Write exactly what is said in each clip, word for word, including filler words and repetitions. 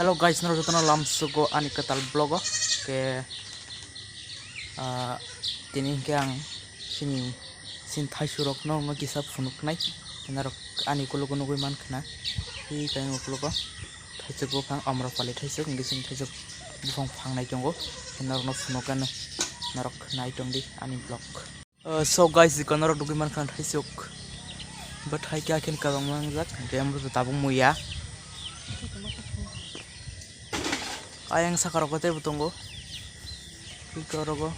Hello guys, norok jotono lamsugo ani kwtal vlog o. Ke, ah, tini hinkhe ang chini, chini thaisurokno wngno kisa phunuknai. Norok ani ukologo nugui mankha na. Tei kayang ukologo thaisuk buphang, amrapali thaisuk, hinkhe chini thaisuk buphang phangnai tongo. Norokno phunukgani, norok nai tongdi ani vlog. Uh, so guys, iko norok nugui mankha thaisuk. Bwthai khe akheno kwbangma wngjak, hinkhe omo tabuk muya. Ayang saka rok teibo tongo. Iko rogo.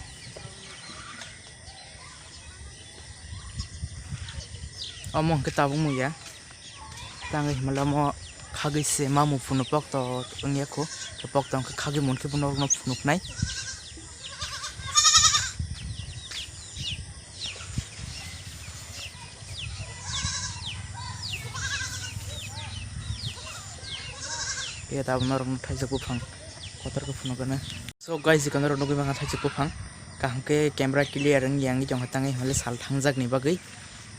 Omo hinkhe tabuk muya. Tangwi himlamo khagwi se mamu phunu pokto wngya kho. Khe pokto wngkha khagwi munkhe bono phunuknai. Khe tabuk norokno thaisuk buphang kotor khe phunukgana. So guys, iko norok nugwi mankha thaisuk buphang. Kaham khe camera clear wngya wngwi tongkha tangwi himle sal thangjak ni bagwi.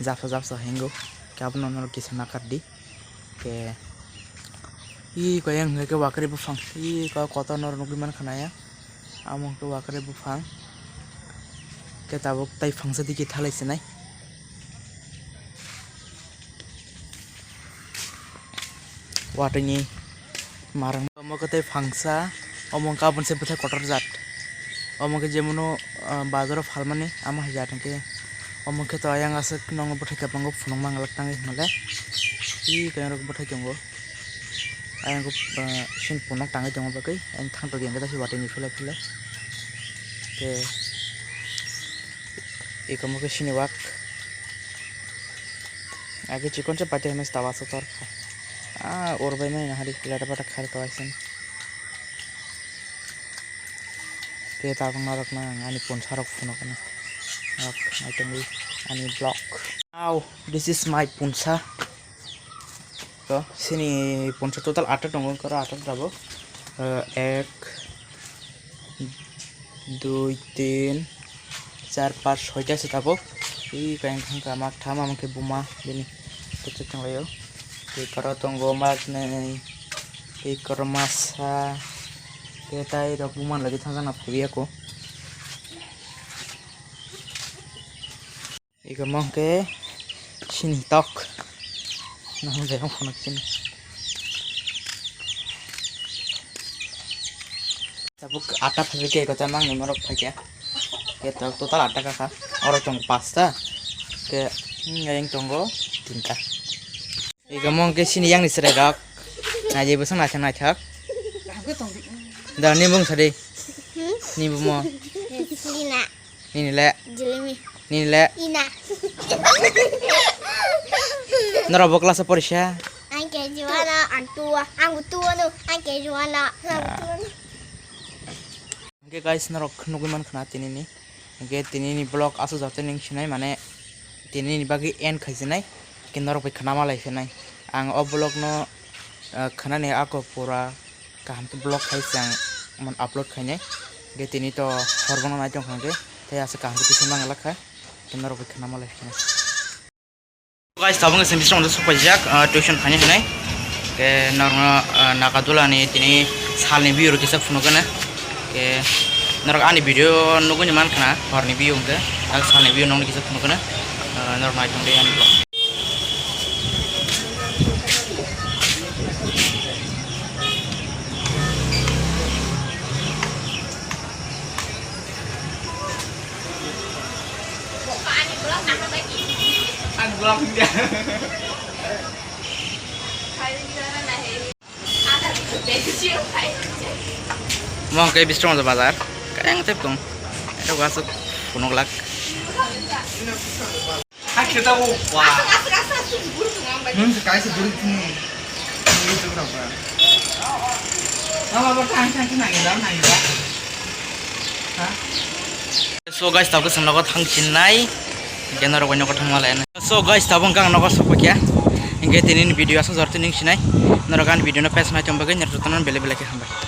Japsa japsa hingo. Khe abono norok kisa nakardi. Khe, iko yang hwnkhe wakri buphang, iko kotor norok nugwi mankha na yang. Amo hwnkhe wakri buphang. Khe tabuk tai phangsa digi thalai sinai. Watwi ni marang. Omo khe tei phangsa, omo wngkha aboni se bwthai kotor jat. Omo khe jemono, ah, bazaro phalmani, amo hai jat hinkhe. Omo khe to ayang aswk nokno bwthai kwbangma phunukma manglak tangwi hwnle. Tei kayang rok bwthai tongo. Ayang khe, ah, sini phunuk tangwi tongo bagwi, ayang thang tokya hwnkhe tei watwi ni philai philai. Khe eko omo khe sini wak. Age chikon se paite hwnwi se tawa sotor. Ah, or bai mai nahari lada bata khai kawaisen. Khe tabuk norokno ang ani punsa rok phunukgana. Norok naitongwi ani vlog. Now, this is my punsa. To, sini punsa total atta tongo, karo atta tabuk. Eh, ek, dui, tin, char, panch, soita se tabuk. Ih, kayang thangkha mak tham, amo khe buma bini kochok tonglaio. Tei karo tongo mak nei, tei karo masa, tei tai rok buma lagi thangjakna phaiya kho. Iko mong khe sini tok. Nang jai phunuk sini. Tabuk atta phaikhe iko chamang ni morok phaikhe. Khe tok total atta kakha. Oro tongo pasta. Khe, hmm, yang tongo tinta. Iko mong khe sini yang ni serai rok. Nai je bwsang naithok naithok. Da ni bung sadi. Ni bumo. Sina. Nini le. Jilimi. Nini le. Ina. Norok bo class o porisa? Ang K G one o, ang two o, ang two o no, ang K G one o, ang two o no. Hingke guys, norok nugui mankha na tinini. Hingke tinini vlog aswk jatwi ning sinai mane tinini bagwi end khaisinai. Hingke norok bai khna malai sinai. Ang o vlog no, ah, khnani ako pura kaham khe vlog khai se ang mon upload khainai. Hingke tini to hor bono nai tongkha hingke tei aswk kaham khe tisa manglak kha. Hingke norok bai khna malai sinai. Guys, tabuk se bising sokpaijak, ah, tuition khainai hinai. Ke norokno, ah, Nagadulani tini salni view rok kisa phunukgana. Ke norok ani video nugui mankha na horni view hwnkhe. Ang salni view nokni kisa phunukgana. Ah, norok naithok de ani vlog. Mo hwnkhe Bisramganj bazar. Kayang tep tong. Ero aswk phunuk lak. Hakhe tabuk ba. Nwng se kaisa duri thini. Nwng se tabuk ba. Mama bo thang thang thang nang da nang da. Ha? So guys, tabuk se nogo thang chinai. Hingke norok bai nogo thangma lai. So guys, tabuk ang nogo sokpakya. Hingke tini ni video aswk jor tini sinai. Norok ani video no pes nai tong bagwi norok jotono bele bele khe hambai.